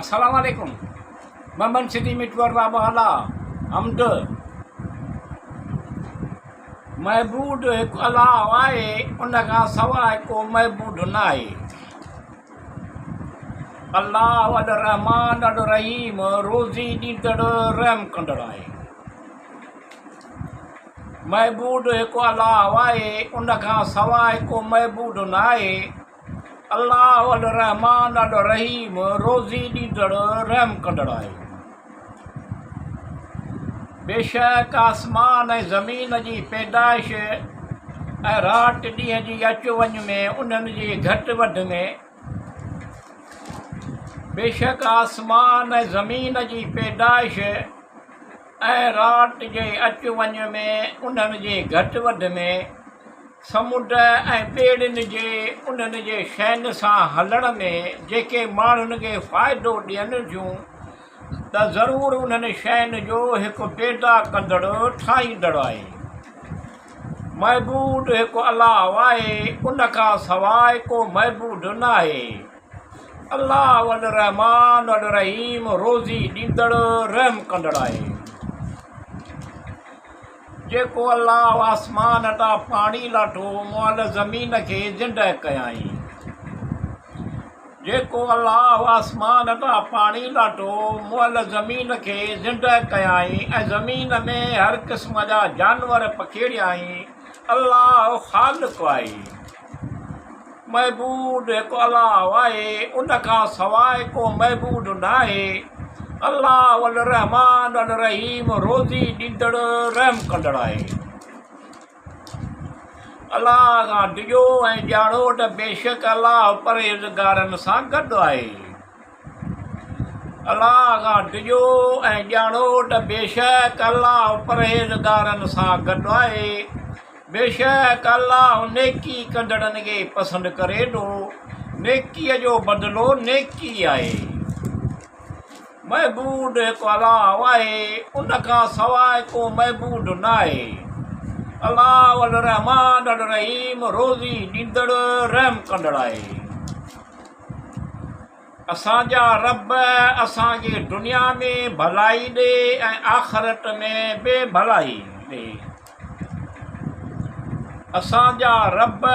السلام عليڪم محمد سنڌي مٺو ارباب هالا حمد معبود هڪ الله آهي ان کان سواء ڪو معبود نه آهي الله الرحمان الرحيم روزي ڏيندڙ رحم ڪندڙ آهي معبود هڪ الله آهي ان کان سواء ڪو معبود نه آهي الله الرحمان الرحيم روزي ڏيندڙ رحم ڪندڙ آهي. بيشڪ آسمان ۽ زمين جي پيدائش ۽ رات ڏينهن جي اچ وڃ ۾ انهن جي گهٽ وڌ ۾، بيشڪ آسمان ۽ زمين جي پيدائش ۽ رات جي اچ وڃ ۾ انهن جي گهٽ وڌ ۾، سمنڊ ۽ ٻيڙين جي انهن جي شين سان هلڻ ۾ جيڪي ماڻهن کي فائدو ڏين ٿيون ته ضرور انهن شين جو هڪ پيدا ڪندڙ ٺاهيندڙ آهي. معبود هڪ الله آهي ان کان سواء ڪو معبود ناهي. الله الرحمان الرحيم روزي ڏيندڙ رحم ڪندڙ آهي. جيڪو الله آسمان تان پاڻي لاٿو، مئل زمين کي زنده ڪيائين. جيڪو الله آسمان تان پاڻي لاٿو، مئل زمين کي زنده ڪيائين ۽ زمين ۾ هر قسم جا جانور پکيڙيائين. الله خالق آهي. معبود هڪ الله آهي، ان کان سواء ڪو معبود ناهي. الله الرحمان الرحيم روزي ڏيندڙ رحم ڪندڙ آهي. الله کان ڊڄو ۽ ڄاڻو ته بيشڪ الله پرهيزگارن سان گڏ آهي. الله کان ڊڄو ۽ ڄاڻو ته بيشڪ الله پرهيزگارن سان گڏ آهي. بيشڪ الله نيڪي ڪندڙن کي پسند ڪري ٿو. نيڪيء جو بدلو نيڪي آهي. معبود هڪ الله آهي، ان کان سواء ڪو معبود ناهي. الله الرحمان الرحيم روزي ڏيندڙ رحم ڪندڙ آهي. اسان جا رب اسان کي دنيا ۾ ڀلائي ڏي ۽ آخرت ۾ به ڀلائي ڏي. اسان جا رب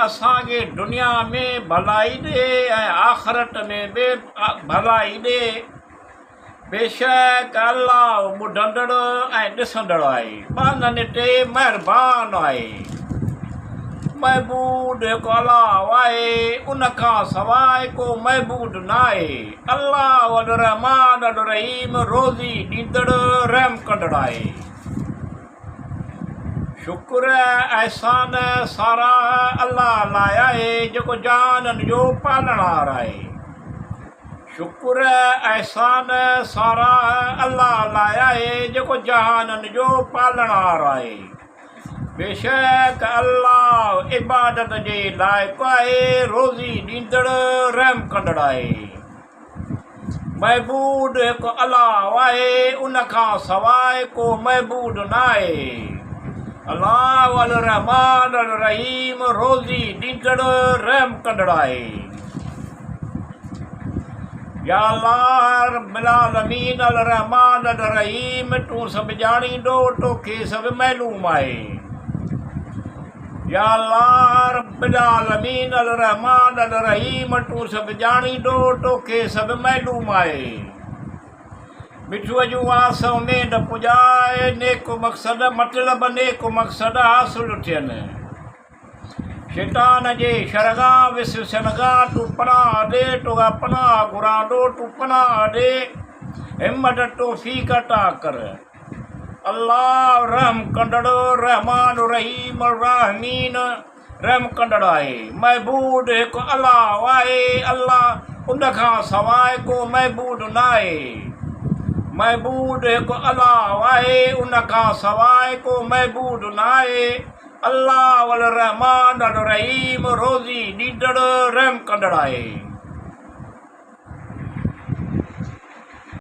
اسان کي دنيا ۾ ڀلائي ڏي ۽ آخرت ۾ به ڀلائي ڏي. بيشڪ الله ٻڌندڙ ۽ ڏسندڙ آهي، ٻانهن تي مهربان آهي. معبود هڪ الله آهي، ان کان سواء ڪو معبود ناهي. الله الرحمان الرحيم روزي ڏيندڙ رحم ڪندڙ آهي. شڪر، احسان، ساراهه الله لاء آهي، جيڪو جهانن جو پالڻهار آهي. شڪر، احسان، ساراهه الله لاء آهي، جيڪو جهانن جو پالڻهار آهي. بيشڪ الله عبادت جي لائق آهي، روزي ڏيندڙ، رحم ڪندڙ آهي. معبود هڪ الله آهي، ان کان سواء ڪو معبود ناهي. الله الرحمان الرحيم روزي ڏيندڙ، رحم ڪندڙ آهي. يا الله رب العالمين الرحمان الرحيم تون سڀ ڄاڻيندو توکي سڀ معلوم آهي. يا الله رب العالمين الرحمان الرحيم تون سڀ ڄاڻيندو توکي سڀ معلوم آهي. مٺوء جون آس اميد پڄاء نيڪ مقصد مطلب نيڪ مقصد حاصل ٿين. شيطان جي شر کان وسوسن کان تون پناهه ڏي توکان پناهه گهران ٿو تون پناهه ڏي همت توفيق عطا ڪر. الله رحم ڪندڙ رحمان الرحيم الراحمين رحم ڪندڙ آهي. معبود هڪ الله آهي الله ان کان سواء ڪو معبود ناهي. معبود هڪ الله آهي ان کان سواء ڪو معبود ناهي. الله الرحمان الرحيم روزي ڏيندڙ رحم ڪندڙ آهي.